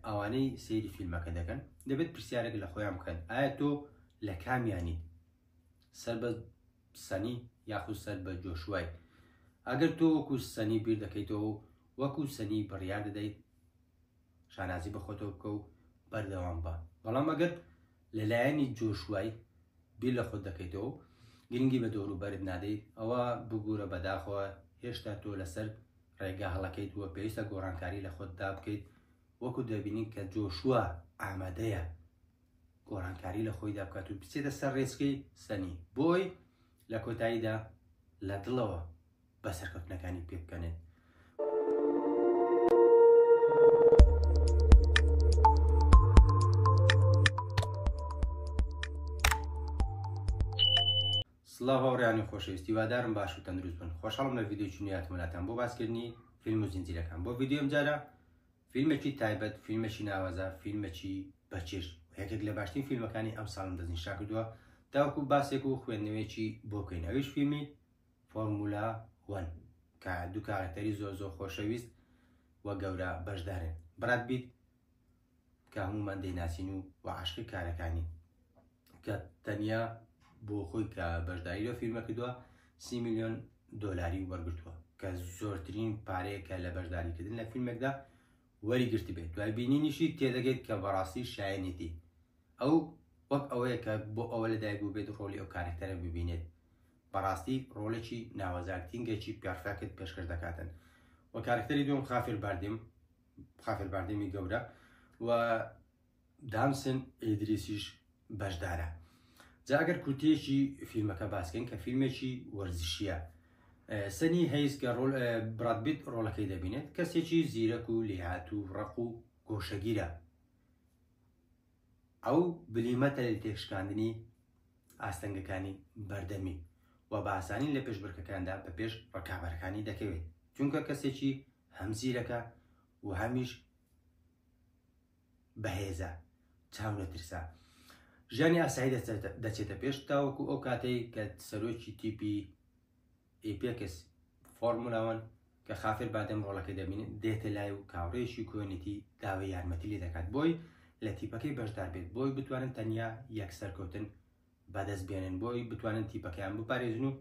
ئەوانەی سەیری فیلمەکە دەکەن دەبێت پرسیارێک لە خۆیان بکەن، ئایا تۆ لە کامیانیت؟ سەر بە سەنی یاخود سەر بە جۆشوای؟ ئەگەر تۆ وەکو سەنی بیر دەکەیتەوە و وەکو سەنی بڕیار دەدەیت شانازی بە خۆتەوە بکە و بەردەوام بە، بەڵام ئەگەر لەلایەنی جۆشوای بیر لە خۆت دەکەیتەوە و گرنگی بە دەوروبەرت نادەیت ئەوە بگورە بەداخەوە هێشتا تۆ لەسەر ڕێگا هەڵەکەیت و پێویستە گۆڕانکاری لە خۆتدا بکەیت، وەکو دەبینین کە جۆشوا ئامادەیە گۆڕانکاری لە خۆیدا بکات و بچێتە سەر ڕێچکەی سەنی بۆی لە کۆتاییدا لە دڵەوە بە سەرکەوتنەکانی پێ بکەنێت. سڵاو هاوڕێیانی خۆشەویست هیوادارم باش و تەندروست بن خۆشحاڵم لە ڤیدیۆیەکی نوێ هاتمە لاتان بۆ باسکردنی فیلم و زنجیرەکان بۆ ڤیدیۆی ئەمجارە فیلمێکی تایبەت فیلمێکی ناوازە فیلمێکی بەچێژ یەکێک لە باشترین فیلمەکانی ئەم ساڵم دەستنیشان کردووە تاوەکو باسێک و خوێندنەوەیەکی بۆ بکەین ئەویش فیلمی فۆرمولا وەن کە دوو کارەکتەری زۆر زۆر خۆشەویست و گەورە بەشدارن براد بیت کە هەموومان دەیناسین و و عاشقی کارەکانی کە تەنیا بۆ خۆی کە بەشداری لەو فیلمە کردووە سی میلیۆن دۆلاری وەرگرتووە کە زۆرترین پارەیە کە لە بەشداریکردن لە فیلمێکدا وەریگرتبێت دوای بینینیشی تێدەگەیت کە بەڕاستی شایەنێتی ئەو وەک ئەوەیە کە بۆ ئەوە لەدایک بووبێت ڕۆڵی ئەو کارەکتەرە ببینێت بەڕاستی ڕۆڵێکی ناوازە acting ێکی perfect پێشکەش دەکاتن و کارکتەری دوم خافیر باردیم خافیر باردیمی گەورە و دامسن ئیدریسیش بەشدارە. جا ئەگەر کورتەیەکی فیلمەکە باسکەین کە فیلمێکی وەرزشیە سەنی هەیس کە ڕۆل براد بیت ڕۆڵەکەی دەبینێت کەسێکی زیرەک و لێهاتوو و ڕەق و گۆشەگیرە ئەو بلیمەتە لە تێکشکاندنی ئاستەنگەکانی بەردەمی و بە ئاسانی لە پێشبرکەکاندا بە پێش ڕکابەرەکانی دەکەوێت چونکە کەسێکی هەم زیرەکە و هەمیش بەهێزە چاونەترسە ژیانی ئاسایی دەچێتە پێش تاوەکو ئەو کاتەی کە سەرۆکی تیپی ئیپێکس فۆرمولاوەن کە خافر بادەم ڕۆڵەکەی دەبینێت دێتە لای و کاوڕێکی کۆنێتی داوای یارمەتی لێ دەکات بۆی لە تیپەکەی بەشدار بێت بۆی بتوانن تەنیا یەک سەرکەوتن بەدەست بێنن بۆی بتوانن تیپەکەیان بپارێزن و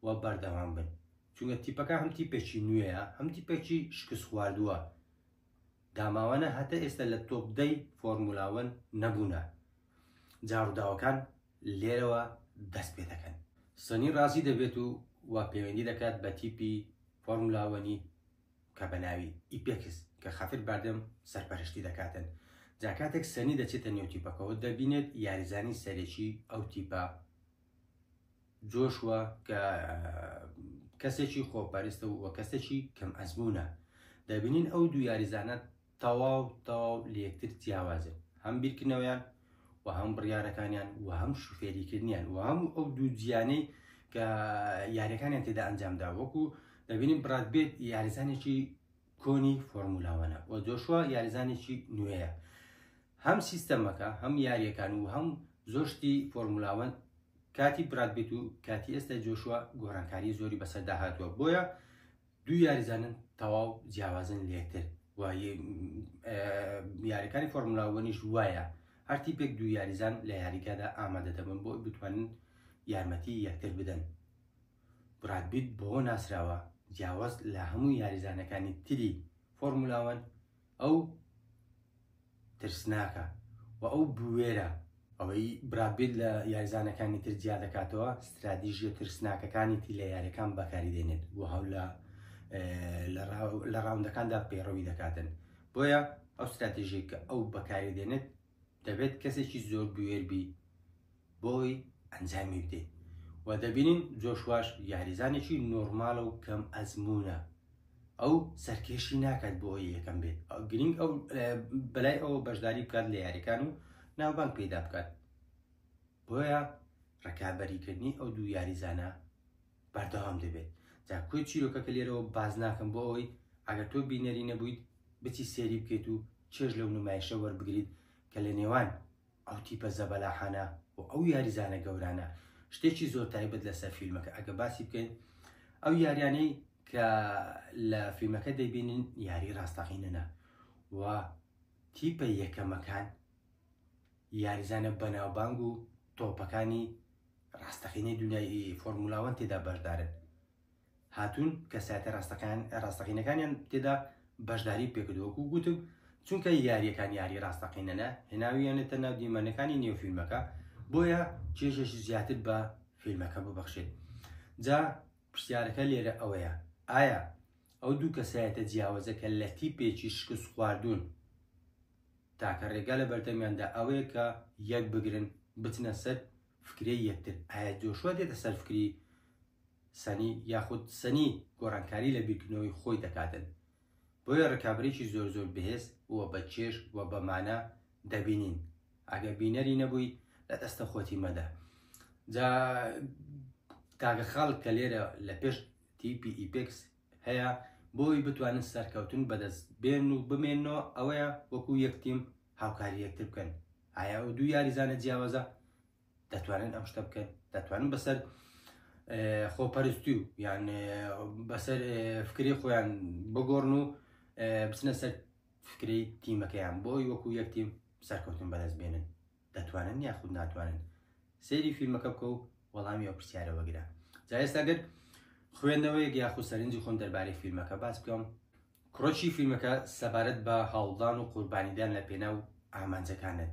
و بەردەوام بن چونکە تیپەکە هەم تیپێکی نوێیە هەم تیپێکی شکست خواردووە داماوانە هەتا ئێستا لە تۆپ دەی فۆرمولاوەن نەبوونە جا ڕووداوەکان لێرەوە دەست پێ دەکەن. سەنی ڕازی دەبێت و و پەیوەندی دەکات بە تیپی فۆرمولاوەنی کە بە ناوی ئیپێکس کە خافیر باردەم سەرپەرشتی دەکاتن جا کاتێک سەنی دەچێتە نێو تیپەکەوە دەبینێت یاریزانی سەرەکی ئەو تیپە جۆشوا کە کەسێکی خۆپەرستە و کەسێکی کەم ئەزموونە دەبینین ئەو دوو یاریزانە تەواو تەواو لە یەکتر جیاوازن هەم بیرکردنەوەیان و هەم بڕیارەکانیان و هەم شوفێریکردنیان و هەم ئەو دوو جیانەی کە یاریەکانیان تێدا ئەنجامدا وەکو دەبینین براد بێت یاریزانێکی کۆنی فۆرمولاوەنە و جۆشوا یاریزانێکی نوێیە هەم سیستەمەکە هەم یاریەکان و هەم زۆر شتی فۆرمولاوەن کاتی براد بیت و کاتی ئێستا جۆشوا گۆڕانکاری زۆری بەسەردا هاتووە بۆیە دوو یاریزانن تەواو جیاوازن لە یەکتر و یاریەکانی فۆرمولاوەنیش وایە هەر تیپێک دوو یاریزان لە یاریگادا ئامادە دەبن بۆ بتوانن یارمەتی یەکتر بدەن براد بیت بەوە ناسراوە جیاواز لە هەموو یاریزانەکانی تری فۆرمولاوەن ئەو ترسناکە و ئەو بوێرە. ئەوەی براد بیت لە یاریزانەکانی تر جیا دەکاتەوە ستراتیژیە ترسناکەکانیتی لە یاریەکان بەکاری دێنێت و هەو لە لە ڕاوندەکاندا پەیڕەوی دەکاتن بۆیە ئەو ستراتیژی کە ئەو بەکاری دێنێت دەبێت کەسێکی زۆر بوێر بی بۆی ئەنجامی بدەیت و دەبینین جۆشواش یاریزانێکی نۆرمالە و کەم ئەزموونە ئەو سەرکێشی ناکات بۆ ئەوەی یەکەم بێت گرنگ ئەو بەلای ئەوە بەشداری بکات لە یاریەکان و ناوبانگ پەیدا بکات بۆیە ڕکابەریکردنی ئەو دوو یاریزانە بەردەوام دەبێت جا کۆی چیرۆکەکە لێرەوە باز ناکەم بۆ ئەوەی ئەگەر تۆ بینەری نەبوویت بچی سێری بکەیت و چێژ لەو نمایشە وەربگریت کە لە نێوان ئەو تیپە زەبەلاحانە و ئەو یاریزانە گەورانە شتێکی زۆر تایبەت لەسەر فیلمەکە ئەگە باسی بکەین ئەو یاریانەی کە لە فیلمەکە دەیبینین یاری ڕاستەقینەنە و تیپە یەکەمەکان یاریزانە بەناوبانگ و تۆپەکانی ڕاستەقینەی دنیای Formula One تێدا بەشدارن. هاتوون کەسایەتە ڕاستەکان ڕاستەقینەکانیان تێدا بەشداری پێکردووە وەکو گوتم چونکە یاریەکان یاری ڕاستەقینەنە هێناویانێتە ناو دیمەنەکانی نێو فیلمەکە بۆیە چێژێکی زیاتر بە فیلمەکە ببەخشێت. جا پرسیارەکە لێرە ئەوەیە ئایا ئەو دوو کەسایەتە جیاوازە کە لە تیپێکی شکست خواردوون تاکە ڕێگا لە بەردەمیاندا ئەوەیە کە یەک بگرن بچنە سەر فکرەی یەکتر ئایا جۆشوا دێتە سەر فکری سەنی یاخود سەنی گۆڕانکاری لە بیرکردنەوەی خۆی دەکاتن بۆیە ڕکابەرێکی زۆر زۆر بەهێز و بە چێژ و بە مانا دەبینین ئەگەر بینەری نەبووی لە دەستە خۆتی مەدە. جا تاکە خاڵ کە لێرە لە پێش تیپی ئیپێکس هەیە بۆی بتوانن سەرکەوتن بەدەست بێن و بمێنەوە ئەوەیە وەکو یەک تیم هاوکاری یەکتر بکەن. ئایا ئەو دوو یاریزانە جیاوازە دەتوانن ئەم شتە بکەن؟ دەتوانن بەسەر خۆپەرستی و یان بەسەر فکری خۆیان بگۆڕن و بچنە سەر فکرەی تیمەکەیان بۆی وەکو یەک تیم سەرکەوتن بەدەست بێنن؟ دەتوانن یاخود ناتوانن؟ سەیری فیلمەکە بکە و وەڵامی ئەو پرسیارە وەگرە. جا ئێستا گەر خوێندنەوەیەک یاخود سەرنجی خۆم دەربارەی فیلمەکە باس بکەم، کڕۆکی فیلمەکە سەبارەت بە هەوڵدان و قوربانیدان لە پێناو ئامانجەکانت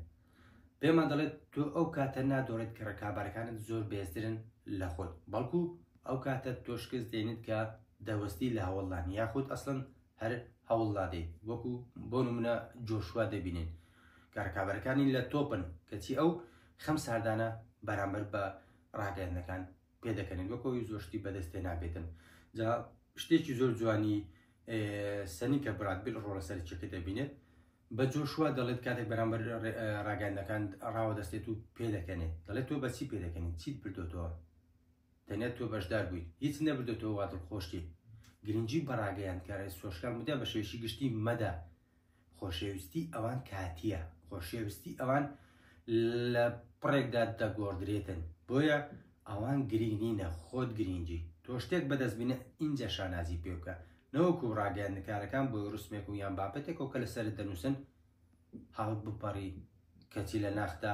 پێمان دەڵێت تۆ ئەو کاتە نادۆڕێت کە ڕکابەرەکانت زۆر بێزترن لە خۆت، بەڵکو ئەو کاتە تۆ شکست دێنیت کە دەوەستی لە هەوڵدان یاخود ئەسڵەن هەر هەوڵ نادەیت، وەکو بۆ نمونە جۆشوا دەبینین کە ڕکابەرەکانی لە تۆپن کەچی ئەو خەم ساردانە بەرامبەر بە ڕاگەیاندنەکان پێدەکەنێت وەک ئەوی زۆر شتی بەدەست تێنابێتن. جا شتێکی زۆر جوانی سەنی کە براد بیل ڕۆڵە سەرەکیەکە دەبینێت بە جۆشوا دەڵێت کاتێک بەرامبەر ڕاگەیاندنەکان ڕاوەدەستێت و پێدەکەنێت دەڵێت تۆ بەچی پێدەکەنی چیت بردۆتەوە تەنیا تۆ بەشدار بوویت هیچ نەبردۆتەوە وا دڵخۆشتی. گرنگی بە ڕاگەیاندکارە social media بە شێوەیەکی گشتی مەدە. خۆشەویستی ئەوان کاتییە، خۆشەویستی ئەوان لە پڕێکدا دەگۆڕدرێتن، بۆیە ئەوان گرینگ نینە، خۆت گرینگی. تۆ شتێک بەدەست بینە ئینجا شانازی پێ بکە، نەوەکو ڕاگەیاندنکارەکان بۆی ڕوسمێک و یان بابەتێکەوە کە لەسەرت دەنووسن هەڵبپەڕی کەچی لە ناخدا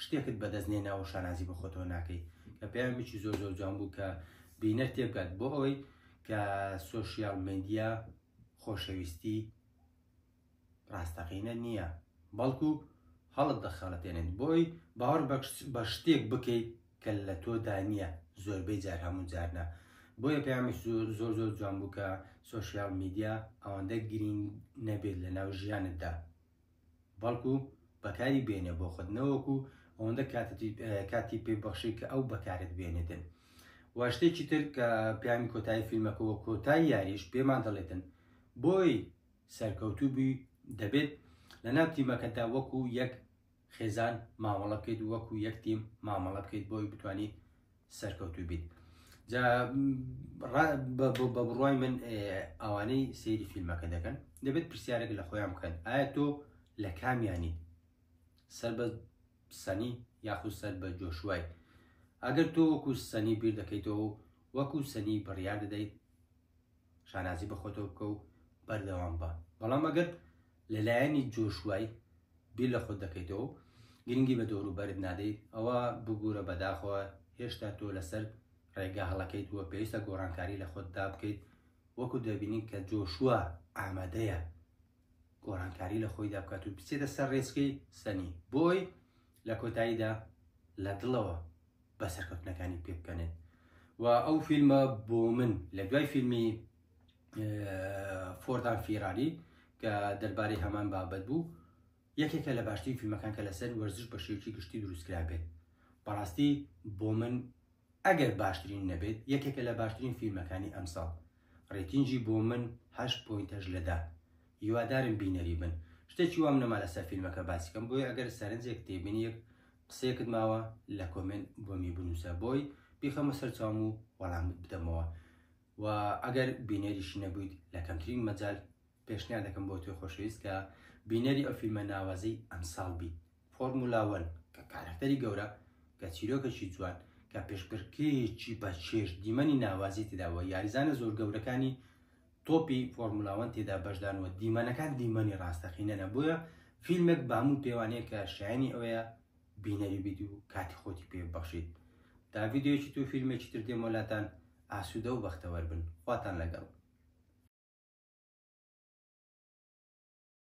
شتێکت بەدەست نێناوە و شانازی بە خۆتەوە ناکەی. کە پەیامێکی زۆر زۆر جوان بوو کە بینەر تێبگات بۆ ئەوەی کە social media خۆشەویستی ڕاستەقینە نییە بەڵکو هەڵت دەخەڵەتێنێت بۆی باوەڕ بە شتێک بکەیت کە لە تۆدا نییە زۆربەی جار هەموو جار نا. بۆیە پەیامی زۆر زۆر جوان بوو کە social media ئەوەندە گرینگ نەبێت لە ناو ژیانتدا بەڵکو بەکاری بێنێ بۆ خۆت نەوەکو ئەوەندە کاتی پێ بەخشی کە ئەو بەکارت بێنێتن. و شتێکی تر کە پەیامی کۆتایی فیلمەکە و کۆتایی یاریش پێمان دەڵێتن بۆی سەرکەوتوو بووی دەبێت لەناو تیمەکەتدا وەکو یەک خێزان مامەڵە بکەیت و وەکو یەک تیم مامەڵە بکەیت بۆی بتانی سەرکەوتوو بیت. جا بە بڕوای من ئەوانەی سەیری فیلمەکە دەکەن دەبێت پرسیارێک لە خۆیان بکەن ئایا تۆ لە کامیانیت سەر بە سەنی یاخود سەر بە جۆشوای؟ ئەگەر تۆ وەکو سەنی بیر دەکەیتەوە و وەکو سەنی بڕیار دەدەیت شانازی بە خۆتەوە بکە و بەردەوام بە، بەڵام ئەگەر لەلایەنی جۆشوای بیر لە خۆت دەکەیتەوە و گرنگی بە دەوروبەرت نادەیت ئەوە ببوورە بەداخەوە هێشتا تۆ لەسەر ڕێگا هەڵەکەیت و پێویستە گۆڕانکاری لە خۆتدا بکەیت وەکو دەبینین کە جۆشوا ئامادەیە گۆڕانکاری لە خۆیدا بکات و بچێتە سەر ڕێچکەی سەنی بۆی لە کۆتاییدا لە دڵەوە بە سەرکەوتنەکانی پێ بکەنێت. و ئەو فیلمە بۆ من لە دوای فیلمی فۆردان فیراری کە دەربارەی هەمان بابەت بوو یەکێکە لە باشترین فیلمەکان کە لەسەر وەرزش بە شێوەیەکی گشتی دروستکرا بێت. بەڕاستی بۆ من ئەگەر باشترین نەبێت یەکێکە لە باشترین فیلمەکانی ئەمساڵ. rating ی بۆ من هەشت point هەشت لە دە. هیوادارم بینەری بن. شتێکی وام نەما لەسەر فیلمەکە باسی کەم بۆیە ئەگەر سەرنجێک تێبینیەک قسەیەکت ماوە لە comment بۆمی بنووسە بۆی بیخەمە سەر چاوم و وەڵامت بدەمەوە و ئەگەر بینەریشی نەبوویت لە کەمترین مەجال پێشنیار دەکەم بۆ تۆی خۆشەویست کە بینەری ئەو فیلمە ناوازەی ئەمساڵ بیت Formula One کە کارەکتەری گەورە کە چیرۆکێکی جوان کە پێشبڕکێیەکی بە چێژ دیمەنی ناوازەی تێدا و یاریزانە زۆر گەورەکانی تۆپی Formula One تێدا بەشدان و دیمەنەکان دیمەنی ڕاستەقینەنە بۆیە فیلمێک بە هەموو پێوانەیەک کە شایەنی ئەوەیە بینەری بیت و کاتی خۆتی پێ ببەخشیت. تا ڤیدیۆیەکی تر و فیلمێکی تر دێمەوە لاتان، ئاسوودە و بەختەوەر بن. خواتان لەگەڵ.